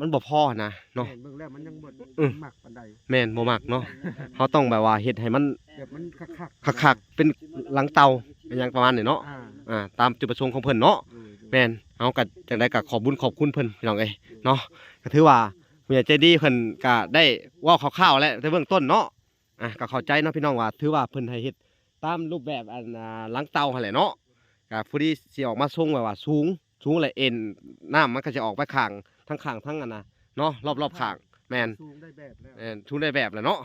ມັນບໍ່ພໍຫັ້ນນະເນາະ. ແມ່ນ ເບິ່ງແລ້ວມັນຍັງບໍ່ ອື ມັກປານໃດ. ແມ່ນ ບໍ່ມັກເນາະ. ເຮົາຕ້ອງແບບວ່າເຮັດໃຫ້ມັນ ແບບມັນຄັກໆ ຄັກໆ ເປັນຫຼັງເຕົາ ອີຫຍັງປະມານນີ້ເນາະ. ອ່າ ອ່າ ຕາມຈຸດປະສົງຂອງເພິ່ນເນາະ. ໂດຍ ໂດຍ ແມ່ນ ເຮົາກໍຈັ່ງໃດກໍຂອບບຸນຂອບຄຸນເພິ່ນ ພີ່ນ້ອງເອີຍເນາະ. ກໍຖືວ່າຜູ້ໃຫຍ່ໃຈດີເພິ່ນກໍໄດ້ເວົ້າຄ່າວໆແລ້ວ ແຕ່ເບື້ອງຕົ້ນເນາະ. ອ່າ ກໍເຂົ້າໃຈເນາະພີ່ນ້ອງ ວ່າຖືວ່າເພິ່ນໃຫ້ເຮັດຕາມຮູບແບບ ອັນ ອ່າ ຫຼັງເຕົາຫັ້ນແຫຼະເນາະ. ກໍພໍດີຊິອອກມາຊົງແບບວ່າສູງ ສູງແລ້ວເອັນ ນ້ຳມັນກໍຈະອອກໄປຂ້າງ ທັງຂ້າງ ທັງອັນນະເນາະ ຮອບໆຂ້າງ. ແມ່ນ ສູງໄດ້ແບບແລ້ວ ແມ່ນ ສູງໄດ້ແບບແລ້ວເນາະ.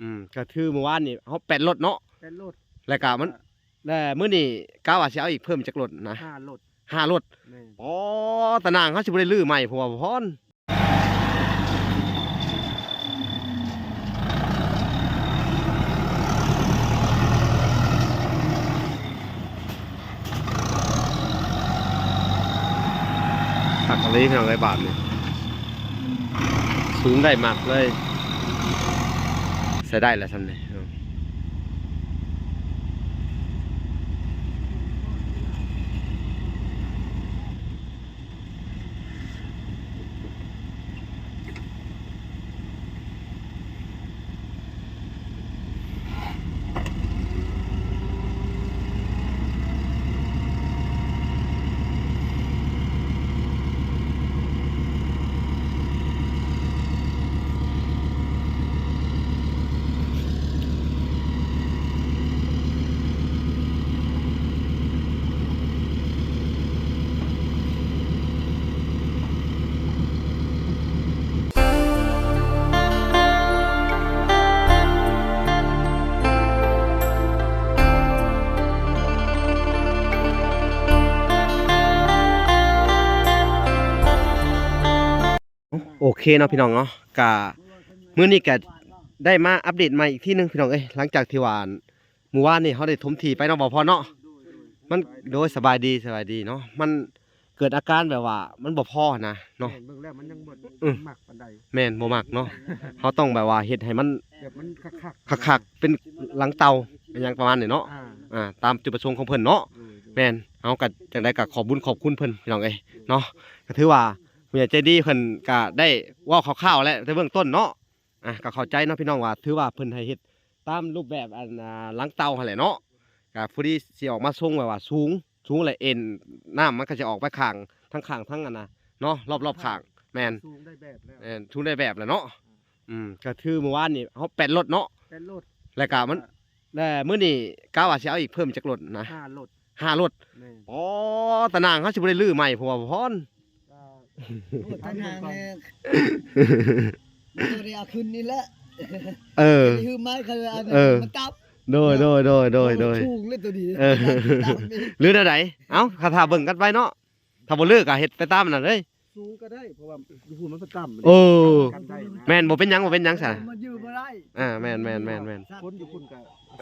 ອືມ ກໍຄືມື້ວານນີ້ເຮົາແປດລົດເນາະ ແປດລົດ. ແລ້ວກໍມັນ ແລ້ວມື້ນີ້ກະວ່າຊິເອົາອີກເພີ່ມຈັກລົດນະ? ຫ້າລົດ ຫ້າລົດ. ແມ່ນ ອໍ ຕາໜ່າງເຮົາຊິບໍ່ໄດ້ຮື້ໃໝ່ ເພາະວ່າ ຄັກອີ່ຫຼີພີ່ນ້ອງເອີຍ ບາດນີ້ສູງໄດ້ມັກເລີຍ ໃຊ້ໄດ້ແລ້ວຊ່ຳນີ້. ໂອເຄເນາະພີ່ນ້ອງເນາະ ກະມື້ນີ້ກະໄດ້ມາອັບເດດໃໝ່ອີກທີໜຶ່ງພີ່ນ້ອງເອີຍ ຫຼັງຈາກທີ່ວ່າ ມື້ວານນີ້ເຮົາໄດ້ຖົມທີ່ໄປເນາະ ບ່າວພອນເນາະ. ມັນ ໂດຍ ສະບາຍດີ ສະບາຍດີເນາະ. ມັນເກີດອາການແບບວ່າມັນບໍ່ພໍຫັ້ນນະເນາະ. ແມ່ນ ເບິ່ງແລ້ວມັນຍັງບໍ່ ອື ມັກປານໃດ. ແມ່ນ ບໍ່ມັກເນາະ. ເຮົາຕ້ອງແບບວ່າເຮັດໃຫ້ມັນ ແບບມັນຄັກໆ ຄັກໆ ເປັນຫຼັງເຕົາ ອີ່ຫຍັງປະມານນີ້ເນາະ. ອ່າ ອ່າ ຕາມຈຸດປະສົງຂອງເພິ່ນເນາະ. ໂດຍ ໂດຍ ແມ່ນ ເຮົາກໍຈັ່ງໃດກໍຂອບບຸນຂອບຄຸນເພິ່ນ ພີ່ນ້ອງເອີຍເນາະ. ກໍຖືວ່າຜູ້ໃຫຍ່ໃຈດີເພິ່ນກໍໄດ້ເວົ້າຄ່າວໆແລ້ວ ແຕ່ເບື້ອງຕົ້ນເນາະ. ອ່າ ກໍເຂົ້າໃຈເນາະພີ່ນ້ອງ ວ່າຖືວ່າເພິ່ນໃຫ້ເຮັດຕາມຮູບແບບ ອັນ ອ່າ ຫຼັງເຕົາຫັ້ນແຫຼະເນາະ. ກໍພໍດີຊິອອກມາຊົງແບບວ່າສູງ ສູງແລ້ວເອັນ ນ້ຳມັນກໍຈະອອກໄປຂ້າງ ທັງຂ້າງ ທັງອັນນະເນາະ ຮອບໆຂ້າງ. ແມ່ນ ສູງໄດ້ແບບແລ້ວ ແມ່ນ ສູງໄດ້ແບບແລ້ວເນາະ. ອືມ ກໍຄືມື້ວານນີ້ເຮົາແປດລົດເນາະ ແປດລົດ. ແລ້ວກໍມັນ ແລ້ວມື້ນີ້ກະວ່າຊິເອົາອີກເພີ່ມຈັກລົດນະ? ຫ້າລົດ ຫ້າລົດ. ແມ່ນ ອໍ ຕາໜ່າງເຮົາຊິບໍ່ໄດ້ຮື້ໃໝ່ ເພາະວ່າ ບ່າວພອນ ກໍ ຕາໜ່າງນີ້ ບໍ່ໄດ້ເອົາຂຶ້ນນີ້ແຫຼະ. ເອີ ໄປຮືມໄມ້ ເຂົາເອົາ ເອີ ມັນຕ່ຳ. ໂດຍ ໂດຍ ໂດຍ ໂດຍ ໂດຍ ໂອ້ ສູງເລີຍໂຕນີ້. ເອີ ຕ່ຳອີກ ຫຼືແນວໃດ? ເອົ້າ ຖ້າ ຖ້າເບິ່ງກັນໄປເນາະ ຖ້າບໍ່ເລີກກໍເຮັດໄປຕາມນັ້ນເລີຍ. ສູງກໍໄດ້ ເພາະວ່າຢູ່ພຸ້ນມັນກໍຕ່ຳ. ໂອ້ ກັນໄດ້ນະ. ແມ່ນ ບໍ່ເປັນຫຍັງ ບໍ່ເປັນຫຍັງຊະ. ມັນຢູ່ບໍ່ໄດ້. ອ່າ ແມ່ນ ແມ່ນ ແມ່ນ ແມ່ນ ຄົນຢູ່ພຸ້ນກໍ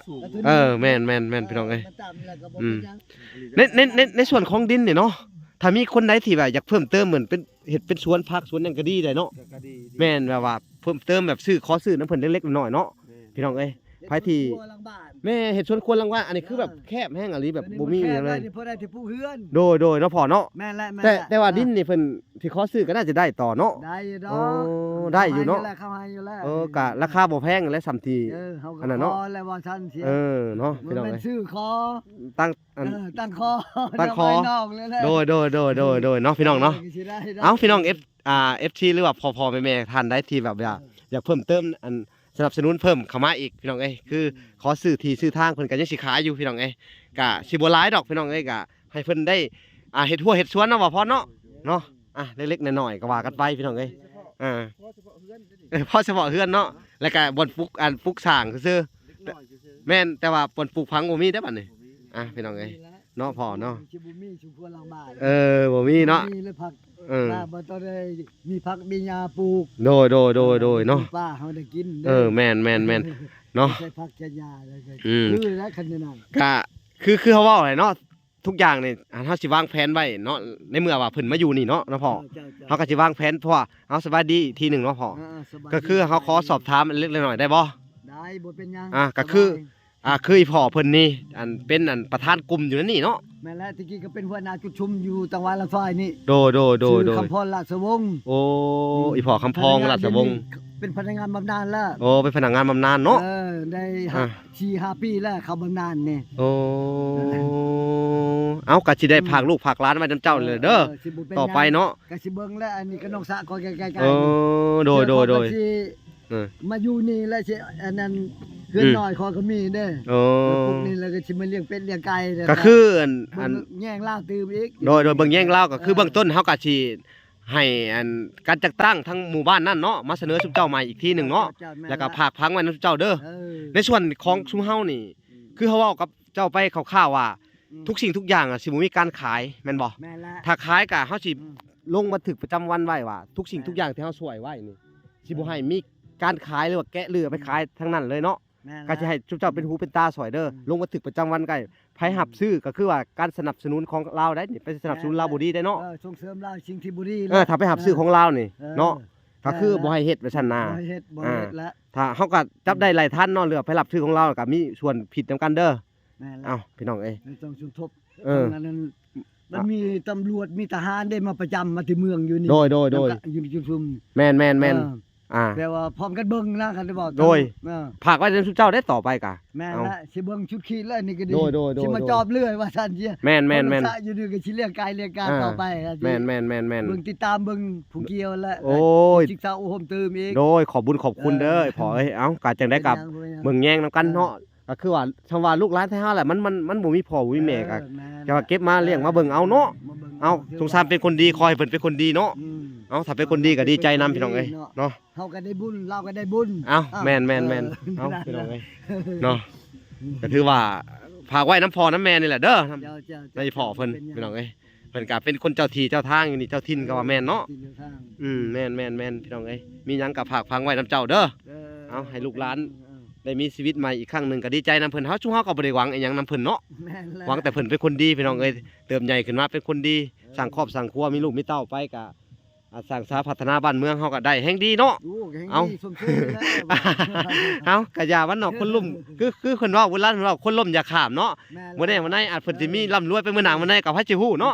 ສູງ. ເອີ ແມ່ນ ແມ່ນ ແມ່ນ ພີ່ນ້ອງເອີຍ. ມັນຕ່ຳແລ້ວກໍບໍ່ເປັນຫຍັງ. ອືມ ໃນ ໃນ ໃນ ໃນສ່ວນຂອງດິນນີ້ເນາະ ຖ້າມີຄົນໃດທີ່ວ່າຢາກເພີ່ມເຕີມ ເໝືອນເປັນ ເຮັດເປັນສວນຜັກສວນຫຍັງກໍດີໄດ໋ເນາະ. ກໍ ກໍດີ ດີ. ແມ່ນ ແບບວ່າເພີ່ມເຕີມ ແບບຊື້ ຂໍຊື້ນຳເພິ່ນເລັກໆນ້ອຍໆເນາະ ແມ່ນ ພີ່ນ້ອງເອີຍ. ເຮັດ ໃຜທີ່ ສວນຄົວຫຼັງບ້ານ ແມ່ນ ເຮັດສວນຄົວຫຼັງບ້ານ ອັນນີ້ຄືແບບ ອ່າ ແຄບແຮງອີ່ຫຼີ ແບບບໍ່ມີຫຍັງເລີຍ. ນີ້ພໍໄດ້ທີ່ປູກເຮືອນ. ໂດຍ ໂດຍ ເນາະພໍ່ເນາະ. ແມ່ນແຫຼະ ແມ່ນແຫຼະ. ແຕ່ ແຕ່ວ່າ ອ່າ ດິນນີ້ເພິ່ນທີ່ຂໍຊື້ກໍໜ້າຈະໄດ້ຕໍ່ເນາະ. ໄດ້ຢູ່ດອກ. ອໍ ໄດ້ຢູ່ເນາະ. ເຂົາໃຫ້ຢູ່ແລ້ວ ເຂົາໃຫ້ຢູ່ແລ້ວ. ເອີ ກໍລາຄາບໍ່ແພງແຫຼະ ສ່ຳທີ່ ເອີ ເຮົາກໍ ອັນນັ້ນເນາະ ຂໍແລ້ວວ່າຊັ້ນຊິ. ເອີ ເນາະ ພີ່ນ້ອງເອີຍ ຊື້ຂໍ ຕັ້ງ ອັນ ເອີ ຕັ້ງຂໍ ຕັ້ງຂໍ ແລ້ວໄປນອກເລີຍແຫຼະ. ໂດຍ ໂດຍ ໂດຍ ໂດຍ ໂດຍ ເນາະ ພີ່ນ້ອງເນາະ. ເອີ ກໍຊິໄດ້ດອກ. ເອົ້າ ພີ່ນ້ອງ ເອັຟ ອ່າ ເອັຟຊີ ຫຼືວ່າພໍ່ໆແມ່ໆທ່ານໃດທີ່ແບບວ່າ ເອີ ຢາກເພີ່ມເຕີມ ອັນ ສະໜັບສະໜູນເພີ່ມເຂົ້າມາອີກ ພີ່ນ້ອງເອີຍ. ຄື ອືມ ຂໍຊື້ທີ່ຊື້ທາງ ເພິ່ນກໍຍັງຊິຂາຍຢູ່ ພີ່ນ້ອງເອີຍ. ອືມ ກະຊິບໍ່ຫຼາຍດອກ ພີ່ນ້ອງເອີຍ. ກະໃຫ້ເພິ່ນໄດ້ ອ່າ ເຮັດຮົ້ວເຮັດສວນເນາະ ບ່າວພອນເນາະ. ໂດຍ ເນາະ ອ່ະ ເລັກໆນ້ອຍໆກໍວ່າກັນໄປ ພີ່ນ້ອງເອີຍ. ເອີ ເພາະສະເພາະເຮືອນ ເອີ ເພາະສະເພາະເຮືອນເນາະ. ແລ້ວກະບ່ອນປຸກ ອັນ ປຸກສ້າງຊື່ໆ. ເລັກນ້ອຍຊື່ໆ. ແມ່ນ ແຕ່ວ່າບ່ອນປູກຝັງບໍ່ມີເດ້ບັດນີ້. ບໍ່ມີ. ອ່ະ ພີ່ນ້ອງເອີຍ ເນາະພໍ່ເນາະ. ຊິບໍ່ມີຊຸມຄົວຫຼັງບ້ານ. ເອີ ບໍ່ມີເນາະ. ບໍ່ມີແລ້ວຜັກ. ເອີ ວ່າບໍ່ຕ້ອງໄດ້ມີຜັກມີຫຍ້າປູກ. ໂດຍ ໂດຍ ໂດຍ ໂດຍເນາະ. ປູກປ່າເຮົາໄດ້ກິນເດີ. ເອີ ແມ່ນໆໆເນາະ. ໃສ່ຜັກໃສ່ຫຍ້າແລ້ວກໍ ອືມ ຄືແລ້ວຄັນນັ້ນ. ກະຄື ຄືເຮົາເວົ້າແຫຼະເນາະ ທຸກຢ່າງນີ້ ອັນ ເຮົາຊິວາງແຜນໄວ້ເນາະ ໃນເມື່ອວ່າເພິ່ນມາຢູ່ນີ້ເນາະ ເນາະພໍ່. ເຈົ້າ ເຈົ້າ ເຈົ້າ. ເຮົາກໍຊິວາງແຜນ ເພາະວ່າ ເອົາ ສະບາຍດີອີກທີໜຶ່ງເນາະພໍ່. ອ່າໆ ສະບາຍດີ. ກໍຄືເຮົາຂໍສອບຖາມເລັກໆນ້ອຍໆໄດ້ບໍ່? ໄດ້ ບໍ່ເປັປັນຫຍັງ. ອ່າ ກໍຄື ສະບາຍ. ອ່າ ຄືອີ່ພໍ່ເພິ່ນນີ້ ອັນເປັນອັນປະທານກຸ່ມຢູ່ໃນນີ້ເນາະ. ແມ່ນແລ້ວ ແຕ່ກີ້ກໍເປັນຫົວໜ້າຈຸດຊຸມຢູ່ຕັງຫວັດລະຊອຍນີ້. ໂດຍ ໂດຍ ໂດຍ ຊື່ ໂດຍ ຄຳພອນ ລາດສະວົງ. ໂອ້ ອືມ ອີ່ພໍ່ຄຳພອນ ລາດສະວົງ ເປັນພະນັກງານບຳນານແລ້ວ. ໂອ້ ເປັນພະນັກງານບຳນານເນາະ. ເອີ ໄດ້ຫ້າ ອ່າ ສີ່ຫ້າປີແລ້ວເຂົ້າບຳນານນີ້. ໂອ້ ເອົ້າ ກໍຊິໄດ້ ອືມ ຝາກລູກຝາກຫຼານໄວ້ນຳເຈົ້າເລີຍເດີ ເອີ ເອີ ຊິບໍ່ເປັນຫຍັງ ຕໍ່ໄປເນາະ. ກໍຊິເບິ່ງແຫຼະ ອັນນີ້ກໍນ້ອງສະຂ້ອຍໃກ້ໆ ເອີ ໂດຍ ໂດຍ ໂດຍ ເທື່ອຂ້ອຍກໍຊິ ເອີ ມາຢູ່ນີ້ແລ້ວຊິ ອັນນັ້ນ ເຮືອນ ອືມ ນ້ອຍຂ້ອຍກໍມີເດ້. ໂອ້ ເອີ ປຸກນີ້ແລ້ວກໍຊິມາລ້ຽງເປັດລ້ຽງໄກ່ ກໍຄືອັນ ເບິ່ງ ອັນ ແຍງລາວຕື່ມອີກ. ໂດຍ ໂດຍ ເບິ່ງແຍງລາວ ກໍຄື ເອີ ເບື້ອງຕົ້ນເຮົາກໍຊິໃຫ້ອັນການຈັດຕັ້ງທາງໝູ່ບ້ານນັ້ນເນາະ ມາສະເໜີຊຸມເຈົ້າໃໝ່ອີກທີໜຶ່ງເນາະ. ເຈົ້າ ເຈົ້າ ແມ່ນ ແລ້ວກໍ ແລ້ວ ຝາກຝັງໄວ້ນຳຊຸມເຈົ້າເດີ. ເອີ ໃນສ່ວນຂອງ ອືມ ຊຸມເຮົານີ້ ອືມ ຄືເຮົາເວົ້າກັບເຈົ້າໄປຄ່າວໆວ່າ ອືມ ທຸກສິ່ງທຸກຢ່າງອະ ຊິບໍ່ມີການຂາຍແມ່ນບໍ່? ແມ່ນແລ້ວ ຖ້າຂາຍກະເຮົາຊິ ອືມ ລົງບັນທຶກປະຈຳວັນໄວ້ວ່າ ທຸກສິ່ງ ແມ່ນ ທຸກຢ່າງທີ່ເຮົາຊ່ວຍໄວ້ນີ້ ຊິບໍ່ໃຫ້ມີການຂາຍ ຫຼືວ່າແກະເລືອກໄປຂາຍທາງນັ້ນເລີຍເນາະ. ແມ່ນແລ້ວ ກໍຊິໃຫ້ຊຸມເຈົ້າເປັນຫູເປັນຕາຊ່ອຍເດີ. ອືມ ລົງບັນທຶກປະຈຳວັນໄວ້ ໃຜຮັບຊື້ ອືມ ກໍຄືວ່າການສະໜັບສະໜູນຂອງລາວໄດ໋ນີ້ ໄປສະໜັບສະໜູນ ແມ່ນແລ້ວ ລາວບໍ່ດີໄດ໋ເນາະ. ເອີ ສົ່ງເສີມລາວສິ່ງທີ່ບໍ່ດີ ເອີ ແລ້ວ ຖ້າໄປຮັບຊື້ ເອີ ຂອງລາວນີ້ ເອີ ເນາະ ກໍຄື ເອີ ບໍ່ໃຫ້ເຮັດວ່າຊັ້ນນາ. ບໍ່ໃຫ້ເຮັດ ບໍ່ໃຫ້ເຮັດ ອ່າ ລະ ຖ້າເຮົາກໍຈັບໄດ້ໄລ່ທັນເນາະ ຫຼືວ່າໄປຮັບຊື້ຂອງລາວ ກໍມີສ່ວນຜິດນຳກັນເດີ. ແມ່ນແລ້ວ ເອົ້າ ພີ່ນ້ອງເອີຍ ຕ້ອງສົມທົບ ເອີ ທັງນັ້ນ ມັນມີຕຳຫຼວດ ມີທະຫານເດ້ມາປະຈຳມາທີ່ເມືອງຢູ່ນີ້. ໂດຍ ໂດຍ ໂດຍ ຢູ່ຈຸມຊຸມ. ແມ່ນໆໆ ເອີ ອ່າ ແປວ່າພ້ອມກັນເບິ່ງນະ ຄັນໄດ້ເວົ້າ ໂດຍ ເອີ ຝາກໄວ້ນຳຊຸມເຈົ້າໄດ້ຕໍ່ໄປກະ. ແມ່ນແລ້ວ ຊິເບິ່ງຊຸດຂີດແລ້ວນີ້ກໍດີ. ໂດຍ ໂດຍ ໂດຍ ຊິມາຈອບເລື້ອຍວ່າຊັ້ນເຊຍ. ແມ່ນໆໆ ຢູ່ນີ້ກໍຊິລ້ຽງໄກ່ລ້ຽງກາ ເອີ ຕໍ່ໄປ. ແມ່ນໆໆໆ ເບິ່ງຕິດຕາມເບິ່ງຜູ້ກ່ຽວແຫຼະ. ໂອ້ຍ ສຶກສາອົບຮົມຕື່ມອີກ. ໂດຍ ຂອບບຸນຂອບຄຸນເດີ ເອີ ພໍ່ເອີຍ. ເອົ້າ ກະຈັ່ງໃດກໍ ເປັນຫຍັງ ເບິ່ງແຍງນຳກັນເນາະ. ເອີ ກໍຄືວ່າ ຊຳວ່າລູກຫຼານໄທເຮົາແຫຼະ ມັນ ມັນ ມັນບໍ່ມີພໍ່ບໍ່ມີແມ່ ເອີ ກໍ ແມ່ນ ຈະວ່າເກັບມາລ້ຽງມາເບິ່ງເອົາເນາະ. ເອີ ມາເບິ່ງ ເອົາ ເອົາ ສົງສານເປັນຄົນດີ ຂໍໃຫ້ເພິ່ນເປັນຄົນດີເນາະ. ອືມ ເອົາ ຖ້າເປັນຄົນດີກໍດີໃຈນຳ ເປັນຄົນດີ ພີ່ນ້ອງເອີຍເນາະ ເນາະ. ເຮົາກໍໄດ້ບຸນ ລາວກໍໄດ້ບຸນ. ເອົ້າ ເອົ້າ ແມ່ນໆໆ ເອີ ເອົ້າ ພີ່ນ້ອງເອີຍເນາະ. ອືມ ກໍຖືວ່າຝາກໄວ້ນຳພໍ່ນຳແມ່ນີ້ແຫຼະເດີ ເຈົ້າ ເຈົ້າ ໃນພໍ່ເພິ່ນ ເຈົ້າ ເປັນຫຍັງ ພີ່ນ້ອງເອີຍ. ເພິ່ນກໍເປັນຄົນເຈົ້າທີ່ເຈົ້າທາງຢູ່ນີ້ ເຈົ້າຖິ່ນກໍວ່າແມ່ນເນາະ. ເອີ ເຈົ້າຖິ່ນເຈົ້າທາງ. ອືມ ແມ່ນໆໆ ພີ່ນ້ອງເອີຍ ມີຫຍັງກໍຝາກຝັງໄວ້ນຳເຈົ້າເດີ. ເອີ ເອົາ ໃຫ້ລູກຫຼານ ເອີ ໄດ້ມີຊີວິດໃໝ່ອີກຄັ້ງໜຶ່ງ ກໍດີໃຈນຳເພິ່ນ. ເຮົາ ຊຸມເຮົາກໍບໍ່ໄດ້ຫວັງອີ່ຫຍັງນຳເພິ່ນເນາະ. ແມ່ນແລ້ວ ຫວັງແຕ່ເພິ່ນເປັນຄົນດີ ພີ່ນ້ອງເອີຍ. ອືມ ເຕີບໃຫຍ່ຂຶ້ນມາເປັນຄົນດີ ເອີ ສ້າງຄອບສ້າງຄົວ ມີລູກມີເຕົ້າໄປ ກໍ ອ່າ ສ້າງສາພັດທະນາບ້ານເມືອງເຮົາກໍໄດ້ແຮງດີເນາະ. ໂອ້ ແຮງດີ ເອົ້າ ສົມຊື່ແລ້ວ. ເອົ້າ ກະຢ່າວ່າເນາະ ຄົນລົ້ມ ຄື ຄືເພິ່ນເວົ້າ ໂບລານເພິ່ນເວົ້າ ຄົນລົ້ມຢ່າຂ້າມເນາະ. ແມ່ນແລ້ວ ມື້ໃດມື້ໃດອາດເພິ່ນຊິມີ ເອີ ລ່ຳລວຍໄປມື້ໜ້າມື້ໃດກໍໃຜຊິຮູ້ເນາະ.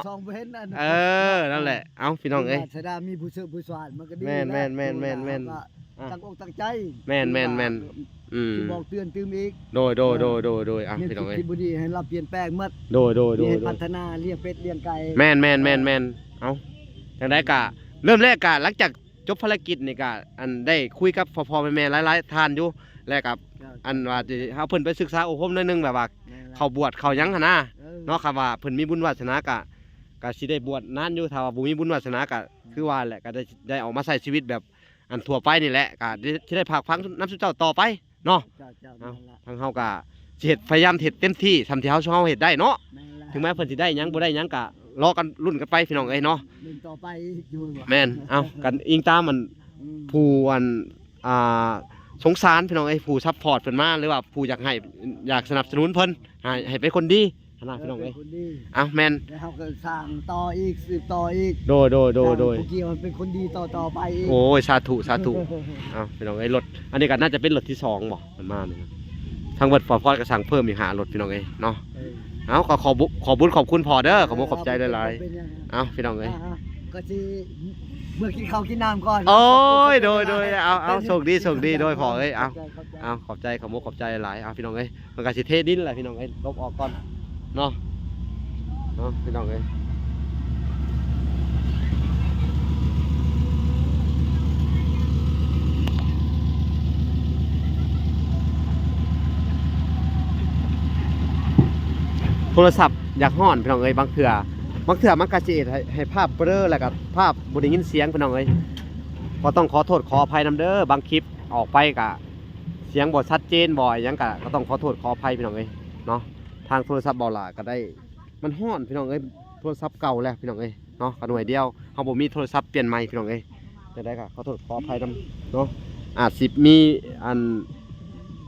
ເອີ ນັ້ນແຫຼະ ເອົ້າ ພີ່ນ້ອງເອີຍ ບຸນວາສະໜາມີຜູ້ເຊີບຜູ້ສວານມັນກໍດີ. ແມ່ນໆໆໆໆ ຕັ້ງອົກຕັ້ງໃຈ. ແມ່ນໆໆ ອືມ ຊິບອກເຕືອນຕື່ມອີກ. ໂດຍໆໆໆ ອ່ະ ພີ່ນ້ອງເອີຍ ທີ່ບໍ່ດີໃຫ້ລາວປ່ຽນແປງໝົດ. ໂດຍໆໆໆ ໃຫ້ພັດທະນາລ້ຽງເປັດລ້ຽງໄກ່. ແມ່ນໆໆໆ ເອົ້າ ຈັ່ງໃດກະ ເລີ່ມແລກກະ ຫຼັງຈາກຈົບພາລະກິດນີ້ກະ ອັນ ໄດ້ຄຸຍກັບພໍ່ໆແມ່ໆຫຼາຍໆທ່ານຢູ່ ແລະກະ ເຈົ້າ ອັນວ່າຊິເອົາເພິ່ນໄປສຶກສາອົບຮົມໜ້ອຍໜຶ່ງ ແບບວ່າ ແມ່ນແລ້ວ ເຂົ້າບວດເຂົ້າຫຍັງຫັ້ນນະ ເອີ ເນາະ. ຄັນວ່າເພິ່ນມີບຸນວາສະໜາກະ ກະຊິໄດ້ບວດນານຢູ່. ຖ້າວ່າບໍ່ມີບຸນວາສະໜາກະ ອືມ ຄືວ່າແຫຼະ ກະໄດ້ ໄດ້ອອກມາໃຊ້ຊີວິດແບບ ອັນທົ່ວໄປນີ້ແຫຼະ ກໍຊິໄດ້ຝາກຝັງນຳຊຸມເຈົ້າຕໍ່ໄປເນາະ. ເຈົ້າ ເຈົ້າ ເອົາ ແມ່ນລະ ທາງເຮົາກໍຊິເຮັດ ພະຍາຍາມເຮັດເຕັມທີ່ສ່ຳທີ່ເຮົາ ເຮົາເຮັດໄດ້ເນາະ. ແມ່ນລະ ເຖິງແມ້ເພິ່ນຊິໄດ້ຫຍັງ ອືມ ບໍ່ໄດ້ຫຍັງ ກໍລໍກັນລຸ້ນກັນໄປ ພີ່ນ້ອງເອີຍເນາະ. ລຸ້ນຕໍ່ໄປຢູ່ວ່າ ແມ່ນ ເອົ້າ ກັນອີງຕາມອັນ ອືມ ຜູ້ອັນ ອ່າ ສົງສານ ພີ່ນ້ອງເອີຍ ຜູ້ຊັບພອດເພິ່ນມາ ຫຼືວ່າຜູ້ຢາກໃຫ້ ຢາກສະໜັບສະໜູນເພິ່ນ ໃຫ້ ໃຫ້ເປັນຄົນດີ ຫັ້ນນະ ເອີ ພີ່ນ້ອງເອີຍ ເປັນຄົນດີ. ເອົ້າ ແມ່ນ ແລ້ວເຮົາກໍສ້າງຕໍ່ອີກ ສືບຕໍ່ອີກ. ໂດຍ ໂດຍ ໂດຍ ໂດຍ ເຈົ້າ ຜູ້ກ່ຽວເປັນຄົນດີຕໍ່ໆໄປອີກ. ໂອ້ຍ ສາທຸ ສາທຸ. ເອົ້າ ພີ່ນ້ອງເອີຍ ລົດ ອັນນີ້ກໍໜ້າຈະເປັນລົດທີສອງບໍ ມັນມານີ້ນະ. ທາງເບິດພໍ່ພອດກໍສັ່ງເພີ່ມອີກຫ້າລົດ ພີ່ນ້ອງເອີຍເນາະ. ເອີ ເອົ້າ ກໍຂອບ ຂອບບຸນຂອບຄຸນພໍ່ເດີ ເອີ ຂອບມຸກຂອບໃຈຫຼາຍໆ. ເອົ້າ ພີ່ນ້ອງເອີຍ ອ່າ ກໍຊິເມືອກິນເຂົ້າກິນນ້ຳກ່ອນ. ໂອ້ຍ ໂດຍ ໂດຍ ເອົາ ເອົາ ໂຊກດີ ໂຊກດີ ໂດຍພໍ່ເອີຍ. ເອົາ ຂອບໃຈ ຂອບໃຈ ເອົາ ຂອບມຸກຂອບໃຈຫຼາຍໆ. ເອົາ ພີ່ນ້ອງເອີຍ ມັນກໍຊິເທດິນແຫຼະ ພີ່ນ້ອງເອີຍ ຫຼົບອອກກ່ອນເນາະ ເນາະ ພີ່ນ້ອງເອີຍ. ໂທລະສັບຢາກຮ້ອນ ພີ່ນ້ອງເອີຍ ບາງເທື່ອ ບາງເທື່ອມັນກໍຊິເຮັດໃຫ້ ໃຫ້ພາບເບລໍ ແລ້ວກໍພາບບໍ່ໄດ້ຍິນສຽງ ພີ່ນ້ອງເອີຍ. ກໍຕ້ອງຂໍໂທດຂໍອະໄພນຳເດີ ບາງຄລິບອອກໄປກໍ ສຽງບໍ່ຊັດເຈນ ບໍ່ຫຍັງກະ ກໍຕ້ອງຂໍໂທດຂໍອະໄພ ພີ່ນ້ອງເອີຍເນາະ. ທາງໂທລະສັບເບົາຫຼ້າກໍໄດ້ ມັນຮ້ອນ ພີ່ນ້ອງເອີຍ ໂທລະສັບເກົ່າແລ້ວ ພີ່ນ້ອງເອີຍເນາະ ກໍໜ່ວຍດຽວ ເຮົາບໍ່ມີໂທລະສັບປ່ຽນໃໝ່ ພີ່ນ້ອງເອີຍ. ຈັ່ງໃດກໍຂໍໂທດຂໍອະໄພນຳເນາະ ອາດຊິມີອັນ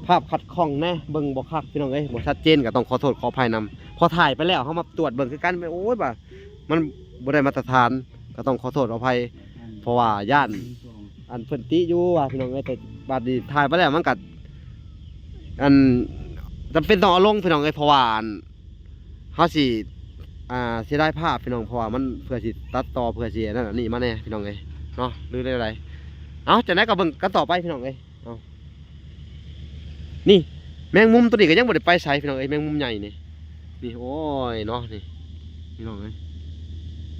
ພາບຂັດຂ້ອງແດ່ ເບິ່ງບໍ່ຄັກ ພີ່ນ້ອງເອີຍ ບໍ່ຊັດເຈນ ກໍຕ້ອງຂໍໂທດຂໍອະໄພນຳ. ພໍຖ່າຍໄປແລ້ວ ເຮົາມາຕວດເບິ່ງຄືກັນ ໂອ້ຍ ວ່າມັນບໍ່ໄດ້ມາດຕະຖານ ກໍຕ້ອງຂໍໂທດຂໍອະໄພ ເພາະວ່າຢ້ານ ອັນເພິ່ນຕິຢູ່ວ່າ ພີ່ນ້ອງເອີຍ ແຕ່ບາດນີ້ຖ່າຍໄປແລ້ວມັນກໍ ອັນ ຈຳເປັນຕ້ອງເອົາລົງພີ່ນ້ອງເອີຍ ເພາະວ່າອັນ ເຮົາຊິ ອ່າ ເສຍດາຍພາບພີ່ນ້ອງ ເພາະວ່າມັນເພື່ອຊິຕັດຕໍ່ ເພື່ອຊິອັນນັ້ນອັນນີ້ມາແດ່ພີ່ນ້ອງເອີຍເນາະ ຫຼືແນວໃດ. ເອົາ ຈັ່ງໃດກໍເບິ່ງກັນຕໍ່ໄປພີ່ນ້ອງເອີຍ. ເອົາ ນີ້ ແມງມຸມໂຕນີ້ກໍຍັງບໍ່ໄດ້ໄປໃສພີ່ນ້ອງເອີຍ ແມງມຸມໃຫຍ່ນີ້. ນີ້ ໂອ້ຍເນາະ ນີ້ພີ່ນ້ອງເອີຍ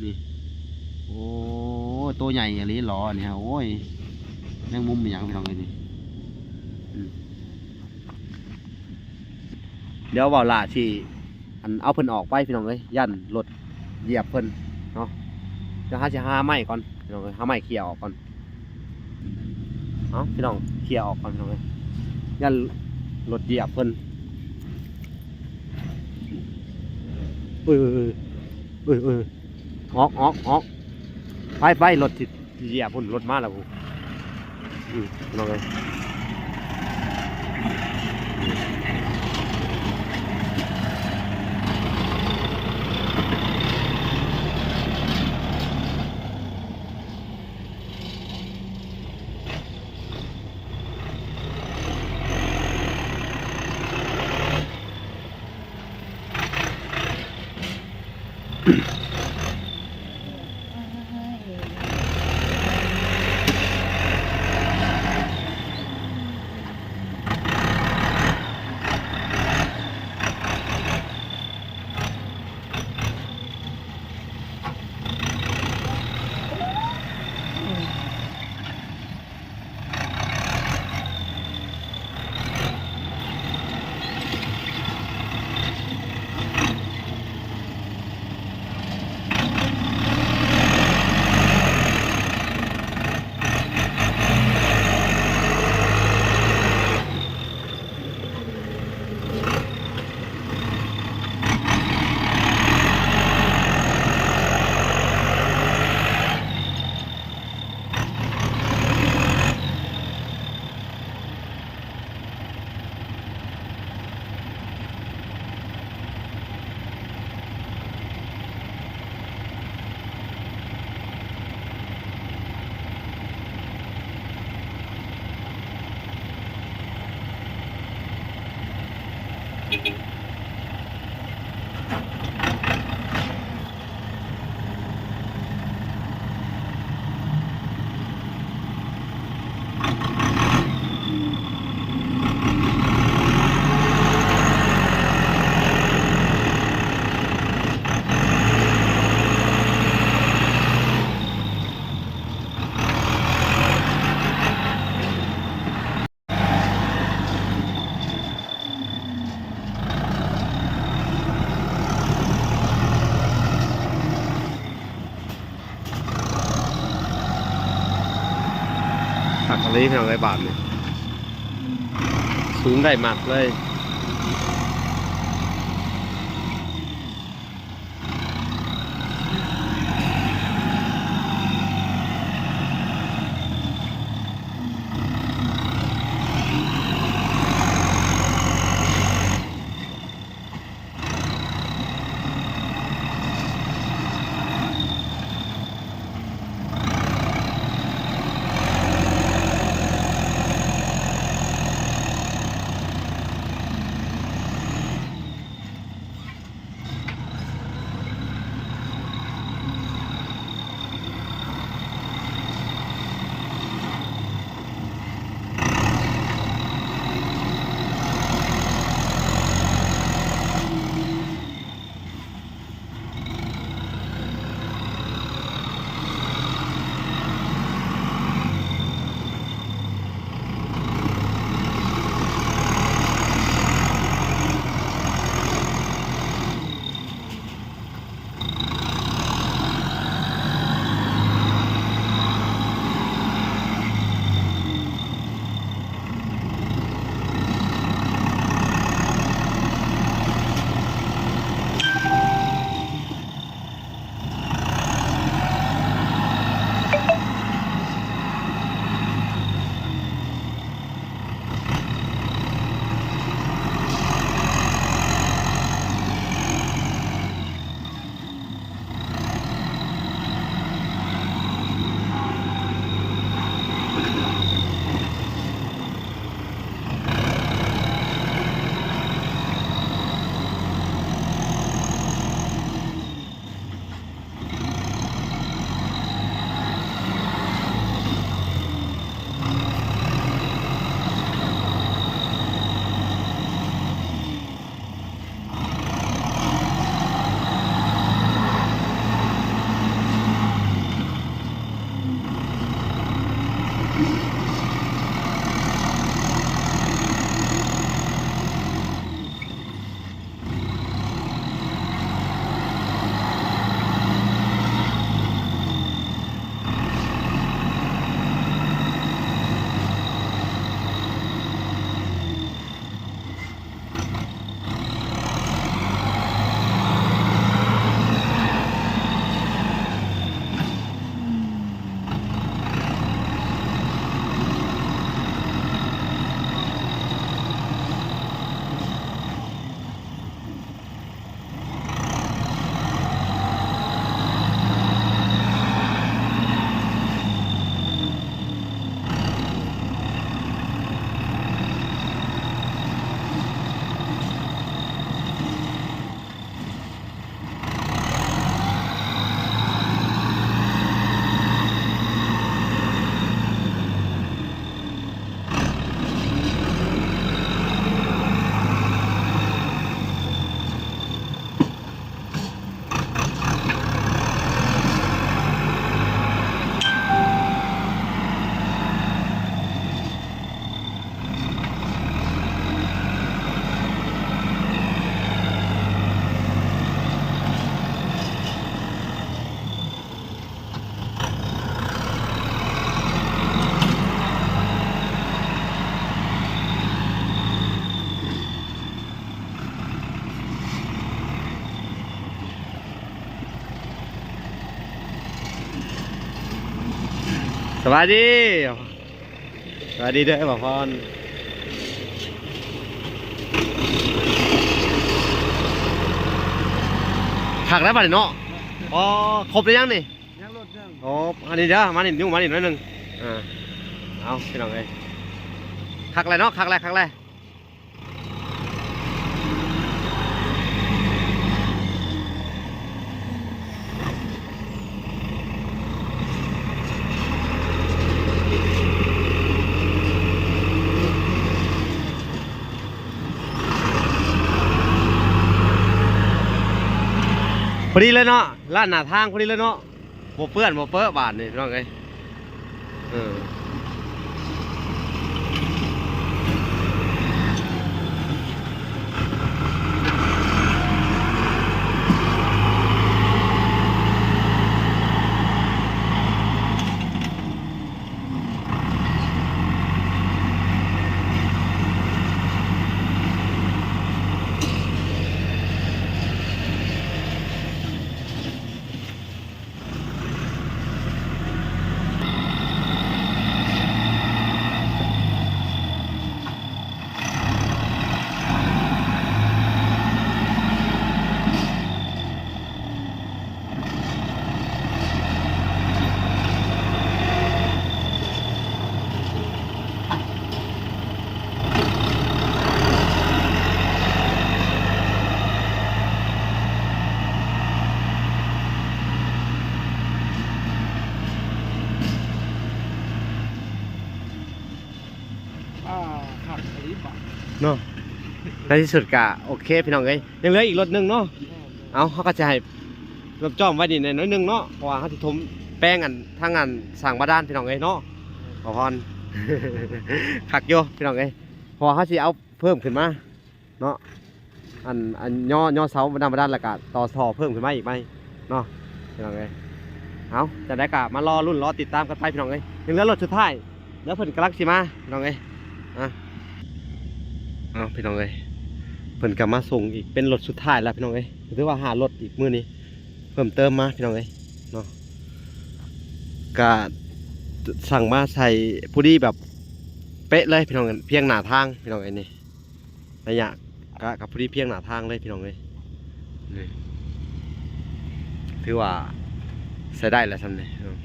ນີ້ ໂອ້ຍ ໂຕໃຫຍ່ອີ່ຫຼີຫຼໍນີ້ ໂອ້ຍ ແມງມຸມອີ່ຫຍັງພີ່ນ້ອງເອີຍ ນີ້ ອືມ. ດຽວເວົ້າຫຼ້າຊິ ອັນ ເອົາເພິ່ນອອກໄປພີ່ນ້ອງເອີຍ ຢ້ານລົດຢຽບເພິ່ນເນາະ. ດຽວຫາ ຊິຫາໄມ້ກ່ອນພີ່ນ້ອງເອີຍ ຫາໄມ້ເຂ່ຍອອກກ່ອນ. ເອົາ ພີ່ນ້ອງ ເຂ່ຍອອກກ່ອນພີ່ນ້ອງເອີຍ ຢ້ານລົດຢຽບເພິ່ນ. ເອີ ເອີ ເອີ ເອີ ເອີ ອອກ ອອກ ອອກ ໄປ ໄປ ລົດຊິ ຢຽບພຸ້ນ ລົດມາແລ້ວພຸ້ນ ອືມ ນ້ອງເອີຍ. ຄັກອີ່ຫຼີພີ່ນ້ອງເອີຍ ບາດນີ້ ສູງໄດ້ມັກເລີຍ. ສະບາຍດີ ສະບາຍດີເດີບ່າວພອນ. ຄັກແລ້ວບາດນີ້ເນາະ. ອໍ ຄົບແລ້ວຍັງນີ້? ຍັງລົດໜຶ່ງ. ອໍ ອັນນີ້ເດີ ມານີ້ ຍູ້ມານີ້ໜ້ອຍໜຶ່ງ. ອ່າ ເອົາ ພີ່ນ້ອງເອີຍ ຄັກແລ້ວເນາະ ຄັກແລ້ວ ຄັກແລ້ວ. ພໍດີເລີຍເນາະ ລ້ານໜ້າທາງພໍດີເລີຍເນາະ. ບໍ່ເປື້ອນບໍ່ເປິະບາດນີ້ພີ່ນ້ອງເອີຍ. ເອີ ອ່າ ຄັກອີ່ຫຼີບາດເນາະ. ໃນທີ່ສຸດກະໂອເຄພີ່ນ້ອງເອີຍ ຍັງເຫຼືອອີກລົດໜຶ່ງເນາະ. ແມ່ນໆ ເອົາ ເຮົາກໍຈະໃຫ້ຈົມໆໄວ້ນີ້ໜ້ອຍໜຶ່ງເນາະ ເພາະວ່າເຮົາຊິຖົມແປງອັນທາງອັນສ້າງບາດານພີ່ນ້ອງເອີຍເນາະ. ແມ່ນ ບ່າວພອນ ຄັກຢູ່ພີ່ນ້ອງເອີຍ ເພາະວ່າເຮົາຊິເອົາເພີ່ມຂຶ້ນມາ ເນາະ ອັນ ອັນຍໍ ຍໍເສົານ້ຳບາດານ ແລ້ວກະຕໍ່ທໍ່ເພີ່ມຂຶ້ນມາອີກໃໝ່ເນາະ ພີ່ນ້ອງເອີຍ. ເອົາ ຈັ່ງໃດກະມາລໍລຸ້ນລໍຕິດຕາມກັນໄປພີ່ນ້ອງເອີຍ. ຍັງເຫຼືອລົດສຸດທ້າຍ ແລ້ວເພິ່ນກຳລັງຊິມາພີ່ນ້ອງເອີຍ. ອ່ະ ເອົາ ພີ່ນ້ອງເອີຍ ເພິ່ນກະມາສົ່ງອີກເປັນລົດສຸດທ້າຍແລ້ວພີ່ນ້ອງເອີຍ. ຖືວ່າຫ້າລົດອີກມື້ນີ້ເພີ່ມເຕີມມາພີ່ນ້ອງເອີຍເນາະ. ກະສັ່ງມາໃສ່ພໍດີແບບເປະເລີຍພີ່ນ້ອງ ພຽງໜ້າທາງພີ່ນ້ອງເອີຍນີ້. ໄລຍະກະ ກະພໍດີພຽງໜ້າທາງເລີຍພີ່ນ້ອງເອີຍ. ນີ້ ຖືວ່າໃຊ້ໄດ້ແລ້ວຊ່ຳນີ້ເນາະ.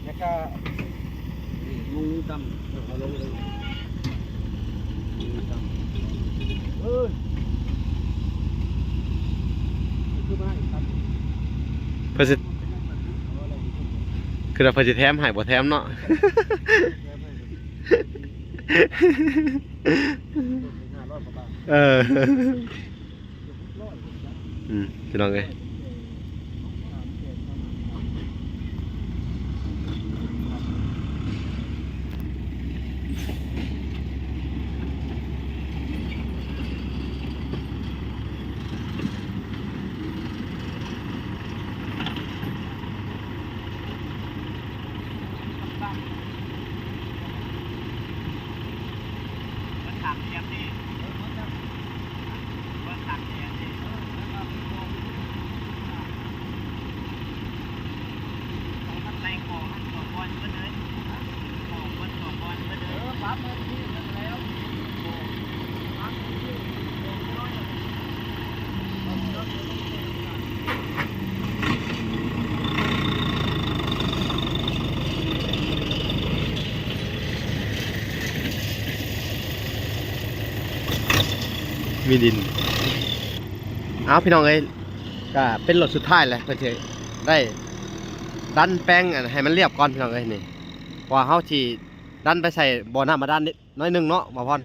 ແລ້ວກະມຸງຕຳເອົາລົງເລີຍ ມຸງຕຳ. ເອີ ຄືມາອີກຄັນ ເພິ່ນຊິ ຄືວ່າເພິ່ນຊິແຖມໃຫ້ບໍ່ແຖມເນາະ. ເອີ ອືມ ພີ່ນ້ອງເອີຍ. ມີດິນ. ເອົາ ພີ່ນ້ອງເອີຍ ກະເປັນລົດສຸດທ້າຍແຫຼະ ເພິ່ນຊິໄດ້ດັນແປງອັນໃຫ້ມັນລຽບກ່ອນ ພີ່ນ້ອງເອີຍ ນີ້ ເພາະວ່າເຮົາຊິດັນໄປໃສ່ບໍ່ນ້ຳບາດານໜ້ອຍໜຶ່ງເນາະ ບ່າວພອນ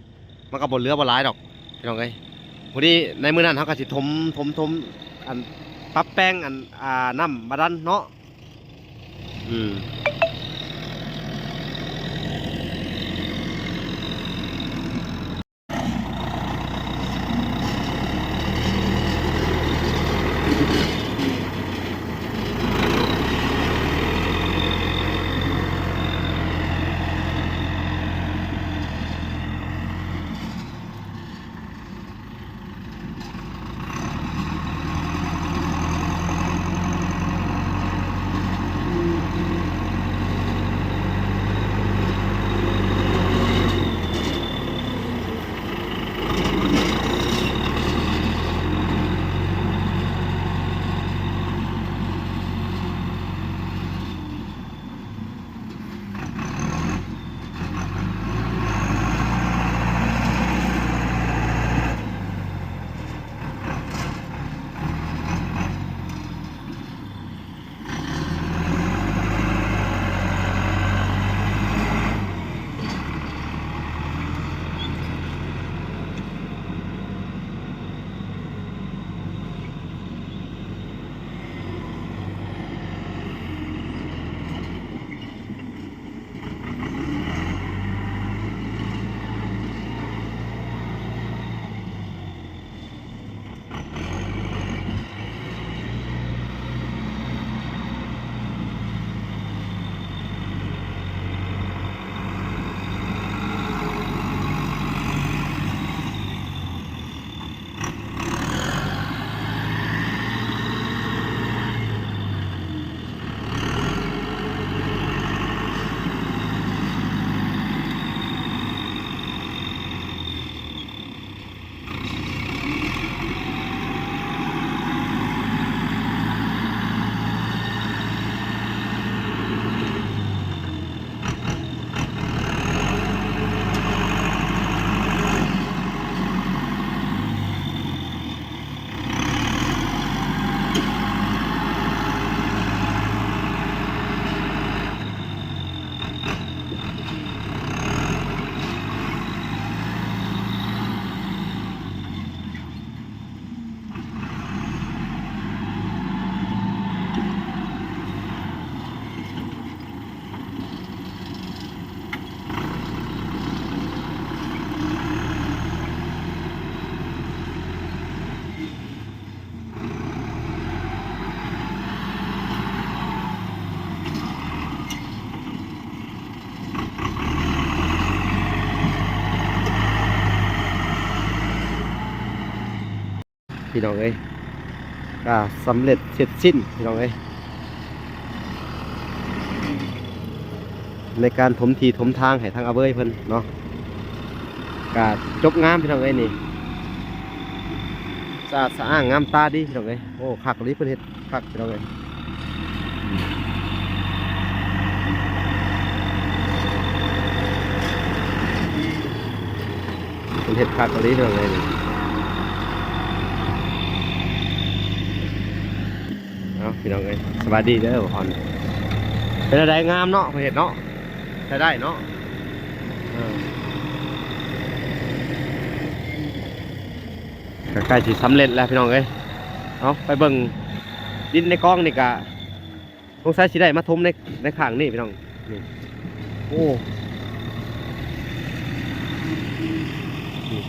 ມັນກໍບໍ່ເຫຼືອບໍ່ຫຼາຍດອກ ພີ່ນ້ອງເອີຍ. ພໍດີໃນມື້ນັ້ນເຮົາກໍຊິຖົມ ຖົມ ຖົມ ອັນ ປັບແປງ ອັນ ອ່າ ນ້ຳບາດານເນາະ. ອືມ. ພີ່ນ້ອງເອີຍ ກໍສຳເລັດເສັດສິ້ນພີ່ນ້ອງເອີຍ ໃນການຖົມທີ່ຖົມທາງໃຫ້ທາງອາເວີຍເພິ່ນເນາະ ກໍຈົບງາມພີ່ນ້ອງເອີຍ ນີ້ ສະອາດສະອ້າງງາມຕາດີພີ່ນ້ອງເອີຍ. ໂອ້ ຄັກອີ່ຫຼີ ເພິ່ນເຮັດຄັກພີ່ນ້ອງເອີຍ ເພິ່ນເຮັດຄັກອີ່ຫຼີພີ່ນ້ອງເອີຍ. ເອົາ ພີ່ນ້ອງເອີຍ ສະບາຍດີເດີ ບ່າວພອນ ເປັນຈັ່ງໃດ ງາມເນາະ ເພິ່ນເຮັດເນາະ ໃຊ້ໄດ້ເນາະ ເອີ ກໍໃກ້ຊິສຳເລັດແລ້ວພີ່ນ້ອງເອີຍ. ເອົາ ໄປເບິ່ງດິນໃນກອງນີ້ກະ ສົງໄສຊິໄດ້ມາຖົມໃນ ໃນຂ້າງນີ້ພີ່ນ້ອງ ນີ້ ໂອ້ ນີ້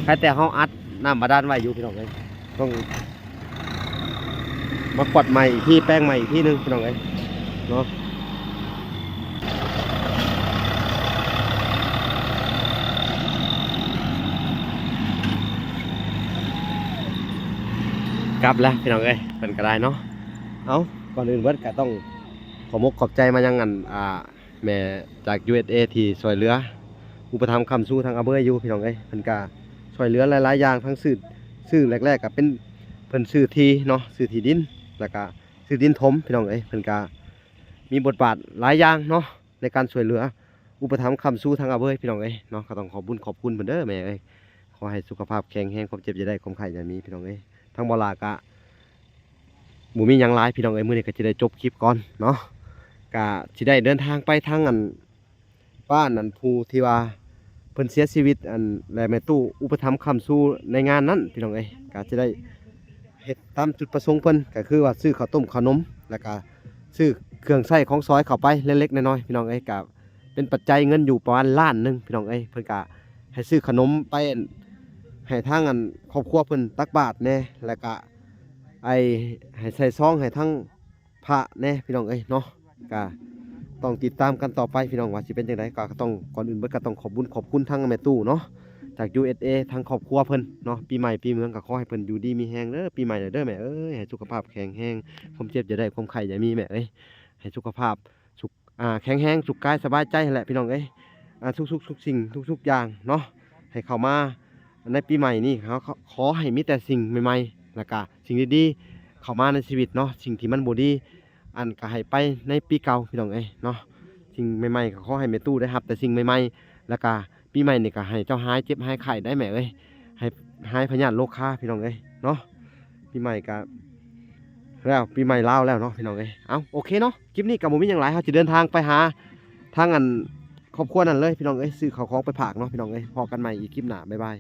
ໃຄແຕ່ເຮົາອັດນ້ຳບາດານໄວ້ຢູ່ພີ່ນ້ອງເອີຍ ຕ້ອງມາກວດໃໝ່ອີກທີ ແປງໃໝ່ອີກທີໜຶ່ງພີ່ນ້ອງເອີຍເນາະ. ກັບແລ້ວພີ່ນ້ອງເອີຍ ເພິ່ນກໍໄດ້ເນາະ. ເອົາ ກ່ອນອື່ນເບິດກໍຕ້ອງ ຂອບອົກຂອບໃຈມາຍັງອັນ ອ່າ ແມ່ຈາກ ຢູເອສເອ ທີ່ຊ່ວຍເຫຼືອອຸປະຖຳຄ້ຳຊູທາງອາເວີຍຢູ່ພີ່ນ້ອງເອີຍ. ເພິ່ນກະຊ່ວຍເຫຼືອຫຼາຍໆຢ່າງ ທັງຊື້ ຊື້ແລກໆກະເປັນ ເພິ່ນຊື້ທີ່ເນາະ ຊື້ທີ່ດິນ ແລ້ວກະຊື້ດິນຖົມພີ່ນ້ອງເອີຍ. ເພິ່ນກະມີບົດບາດຫຼາຍຢ່າງເນາະ ໃນການຊ່ວຍເຫຼືອອຸປະຖຳຄ້ຳຊູທາງອາເວີຍພີ່ນ້ອງເອີຍເນາະ. ກໍຕ້ອງຂອບບຸນຂອບຄຸນເພິ່ນເດີແມ່ເອີຍ. ຂໍໃຫ້ສຸຂະພາບແຂງແຮງ ຄວາມເຈັບຢ່າໄດ້ ຄວາມໄຂ້ຢ່າມີ ພີ່ນ້ອງເອີຍ. ທາງບໍ່ຫຼ້າກະບໍ່ມີຫຍັງຫຼາຍ ພີ່ນ້ອງເອີຍ, ມື້ນີ້ກະຊິໄດ້ຈົບຄລິບກ່ອນເນາະ. ກະຊິໄດ້ເດີນທາງໄປທາງອັນ ບ້ານອັນຜູ້ທີ່ວ່າເພິ່ນເສຍຊີວິດ ອັນ ແລະແມ່ຕູ້ອຸປະຖຳຄ້ຳຊູໃນງານນັ້ນ ພີ່ນ້ອງເອີຍ. ກະຊິໄດ້ເຮັດຕາມຈຸດປະສົງເພິ່ນ ກະຄືວ່າຊື້ເຂົ້າຕົ້ມເຂົ້າໜົມ ແລ້ວກະຊື້ເຄື່ອງໃຊ້ຂອງສອຍເຂົ້າໄປເລັກໆນ້ອຍໆ ພີ່ນ້ອງເອີຍ. ກະເປັນປັດໄຈເງິນຢູ່ປະມານລ້ານໜຶ່ງ ພີ່ນ້ອງເອີຍ. ເພິ່ນກະໃຫ້ຊື້ຂະໜົມໄປໃຫ້ທາງອັນຄອບຄົວເພິ່ນຕັກບາດແດ່ ແລ້ວກະໄອ້ໃຫ້ໃສ່ຊອງໃຫ້ທາງ ພະແດ່ ພີ່ນ້ອງເອີຍເນາະ. ກະຕ້ອງຕິດຕາມກັນຕໍ່ໄປ ພີ່ນ້ອງ ວ່າຊິເປັນຈັ່ງໃດ. ກະຕ້ອງ ກ່ອນອື່ນເບິດກະຕ້ອງຂອບບຸນຂອບຄຸນທາງແມ່ຕູ້ເນາະ ຈາກ ຢູເອສເອ ທາງຄອບຄົວເພິ່ນເນາະ. ປີໃໝ່ປີເມືອງກະຂໍໃຫ້ເພິ່ນຢູ່ດີມີແຮງເດີ ປີໃໝ່ເດີແມ່ເອີຍ. ໃຫ້ສຸຂະພາບແຂງແຮງ ຄວາມເຈັບຢ່າໄດ້ ຄວາມໄຂ້ຢ່າມີແມ່ເອີຍ. ໃຫ້ສຸຂະພາບສຸກ ອ່າ ແຂງແຮງ ສຸກກາຍສະບາຍໃຈຫັ້ນແຫຼະ ພີ່ນ້ອງເອີຍ. ອ່າ ທຸກໆ ທຸກສິ່ງ ທຸກໆຢ່າງເນາະ ໃຫ້ເຂົ້າມາໃນປີໃໝ່ນີ້ ເຮົາຂໍໃຫ້ມີແຕ່ສິ່ງໃໝ່ໆ ແລ້ວກະສິ່ງດີໆເຂົ້າມາໃນຊີວິດເນາະ. ສິ່ງທີ່ມັນບໍ່ດີ ອັນກະໃຫ້ໄປໃນປີເກົ່າ ພີ່ນ້ອງເອີຍເນາະ. ສິ່ງໃໝ່ໆ ກະຂໍໃຫ້ແມ່ຕູ້ໄດ້ຮັບແຕ່ສິ່ງໃໝ່ໆ ແລ້ວກະປີໃໝ່ນີ້ກະໃຫ້ເຈົ້າຫາຍເຈັບຫາຍໄຂ້ໄດ້ແມ່ເອີຍ. ໃຫ້ຫາຍພະຍາດໂລຄາ ພີ່ນ້ອງເອີຍເນາະ. ປີໃໝ່ກະແລ້ວ ປີໃໝ່ລາວແລ້ວເນາະ ພີ່ນ້ອງເອີຍ. ເອົາ ໂອເຄເນາະ ຄລິບນີ້ກະບໍ່ມີຫຍັງຫຼາຍ ເຮົາຊິເດີນທາງໄປຫາທາງອັນຄອບຄົວນັ້ນເລີຍ ພີ່ນ້ອງເອີຍ. ຊື້ເຂົ້າຂອງໄປຝາກເນາະ ພີ່ນ້ອງເອີຍ. ພໍ້ກັນໃໝ່ອີກຄລິບໜ້າ ບາຍບາຍ.